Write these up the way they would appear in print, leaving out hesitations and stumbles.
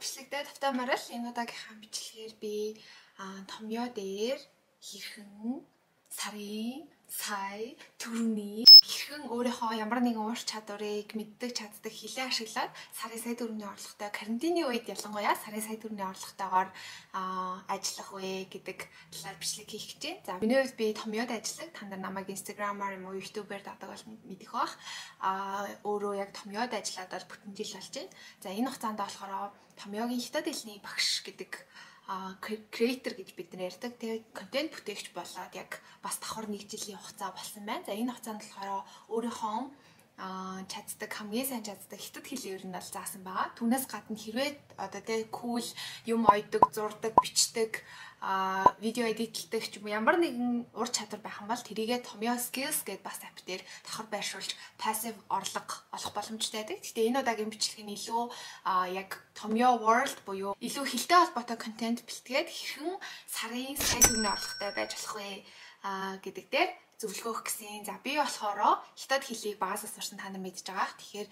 Бичлэгдээ тавтай морил энэ удаагийнхаа бичлэгээр би томьёо дээр хэрхэн сарын сая төгрөний хэрхэн өөрийнхөө ямар нэгэн уур чадварыг мэддэг чаддаг хилээ ашиглаад сарын сая төгрөний орлоготой карантины үед ялангуяа сарын сая төгрөний орлоготойгоор ажиллах вэ гэдэг талаар бичлэг хийх гэж байна. За миний хувьд би томьёод ажиллаг. Та нар намайг Instagram-аар юм уу YouTube-аар дадаг бол мэдэх бах. Өөрөө яг томьёод ажиллаад бол бүтэн жил болж байна. За энэ хугацаанд болохоор томьёогийн хятад хэлний багш гэдэг creator гэж бид нар ярьдаг. Тэгээд контент бүтээгч болоод яг бас давхар нэг жилийн хугацаа болсон байна. За энэ хугацаанд болохоор өөрийнхөө чаддаг хамгийн сайн чаддаг хятад хэлийг ер нь бол заасан байгаа. Түүнээс гадна хэрвээ одоо тэ cool юм ойдог, зурдаг, бичдэг, видео эдитлдэг ч юм уу ямар нэгэн ур чадвар байх юм бол тэрийгэ Tomyo Skills гэдээ бас app дээр давхар байршуулж passive орлого олох боломжтой байдаг. Гэхдээ энэ удаагийн бичлэг нь илүү яг Tomyo World буюу илүү хэлтэй холбоотой контент бэлтгээд хэрхэн сарын сая төгрөгийн орлоготой байж болох вэ гэдэг дээр зөвлөгөө өгөх гэсэн. За би болохоор хятад хэлийг багасаа сурсан та нар мэдж байгаа. Тэгэхээр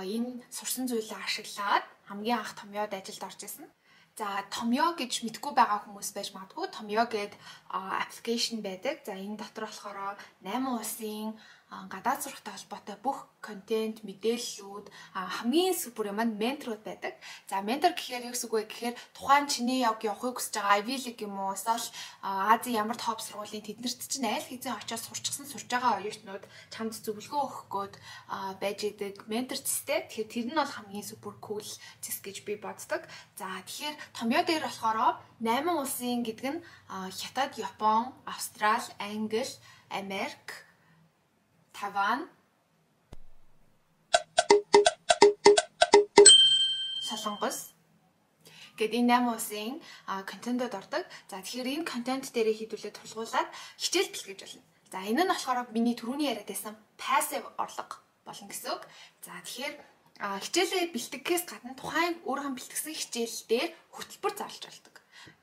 энэ сурсан зүйлээ ашиглаад хамгийн анх Томьёод ажилд орж исэн. За Томьёо гэж мэдгүй байгаа хүмүүс байж магадгүй. Томьёо гээд аппликейшн байдаг. За энэ дотор болохоор 8 улсын гадаад сурахтай холбоотой бүх контент, мэдээллүүд, хамгийн супер юм нь менторуд байдаг. За ментор гэхээр юу гэсэн үг вэ гэхээр тухайн чиний яг явахыг хүсэж байгаа Ivy League юм уу, эсвэл Азийн ямар топ сургуулийн тэднэрт чинь аль хэзээ очиод сурчсан сурж байгаа оюутнууд чамд зөвлөгөө өгөх гээд байж идэг ментор цэстэй. Тэгэхээр тэр нь бол хамгийн супер cool цэс гэж би боддог. За тэгэхээр Томьёо дээр болохоор 8 улсын гэдэг нь Хятад, Япон, Австрал, Англи, Америк, Тайван, Солонгос гээд энэ 8 улсын контентод ордог. За тэгэхээр энэ контент дээрээ хэдүүлээ тулгуулад хичээл бэлтгэж болно. За энэ нь болохоор миний түрүүний яриад байсан passive орлого болно гэсэн үг. За тэгэхээр хичээлээ бэлтгэхээс гадна тухайн өөрийнхөө бэлтгэсэн хичээл дээр хөтөлбөр зарлж болдог.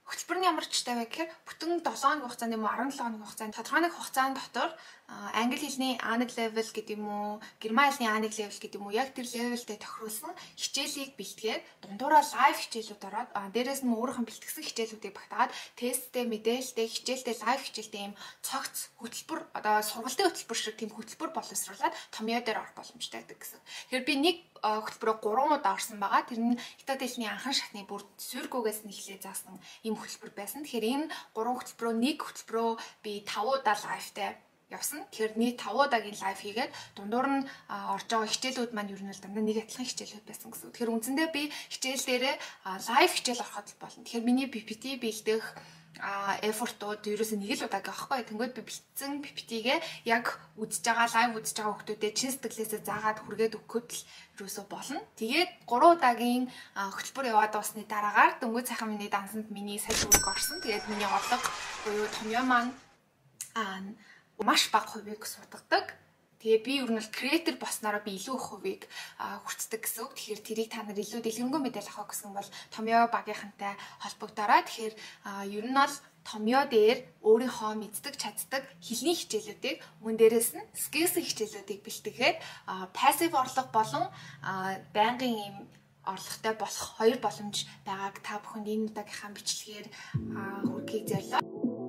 Хөтөлбөр нь ямар ч татай вэ гэхээр бүтэн 7 хоногийн хугацаанд юм уу 17 хоногийн хугацаанд тодорхой нэг хугацаанд дотор англи хэлний A1 level гэдэг юм уу, герман хэлний A1 level гэдэг юм уу яг тэр левелтэй тохируулсан хичээлийг бэлтгээд дундуураа live хичээлүүд ороод дээрээс нь өөрийнх нь бэлтгэсэн хичээлүүдийг багтаагаад тесттэй, мэдээлэлтэй, хичээлтэй, live хичээлтэй ийм цогц хөтөлбөр одоо сургалтын хөтөлбөр шиг тийм хөтөлбөр боловсруулад томьёо дээр орох боломжтой байдаг гэсэн. Тэгэхээр би нэг хөтөлбөрөөр 3 удаа орсон байгаа. Тэр нь хятад хэлний анхан шатны бүр суургүйгээс нь эхлээ заасан ийм хөтөлбөр байсан. Тэгэхээр энэ 3 хөтөлбөрөө нэг хөтөлбөрөө би 5 удаа live-тай явсан. Тэгэхээр нийт 5 удаагийн live хийгээд дундуур нь орж байгаа хичээлүүд маань ер нь бол дандаа нэг адилхан хичээлүүд байсан гэсэн. Тэгэхээр үндсэндээ би хичээл дээрээ live хичээл ороход л болно. Тэгэхээр миний PPT бэлдэх effort-ууд ерөөсөө нэг л удаагийн аахгүй. Тэнгүүд би бэлдсэн PPT-гээ яг үзэж байгаа, live үзэж байгаа хүмүүстээ чин сэтгэлээсээ заагаад хүргээд өгөхөд л ерөөсөө болно. Тэгээд 3 удаагийн хөтөлбөр яваад дуусны дараагаар дөнгөж сайхан миний дансанд миний сая төгрөг орсон. Тэгээд миний орлого буюу томьёо маань маш бага хувийг сутгадаг. Тэгээ би ер нь бол creator болсноороо би илүү их хувийг хүртдэг гэсэн үг. Тэгэхээр тэрийг та нар илүү дэлгэрэнгүй мэдээлэл авах гэсэн бол Томьёо багийнхантай холбогдорой. Тэгэхээр ер нь бол Томьёо дээр өөрийнхөө мэддэг чаддаг хэлний хичээлүүдийг мөн дээрээс нь skills хичээлүүдийг бэлтгээд passive орлого болон байнгын ийм орлоготой болох хоёр боломж байгааг та бүхэнд энэ удаагийнхаа бичлэгээр хүргэхийг зорилоо.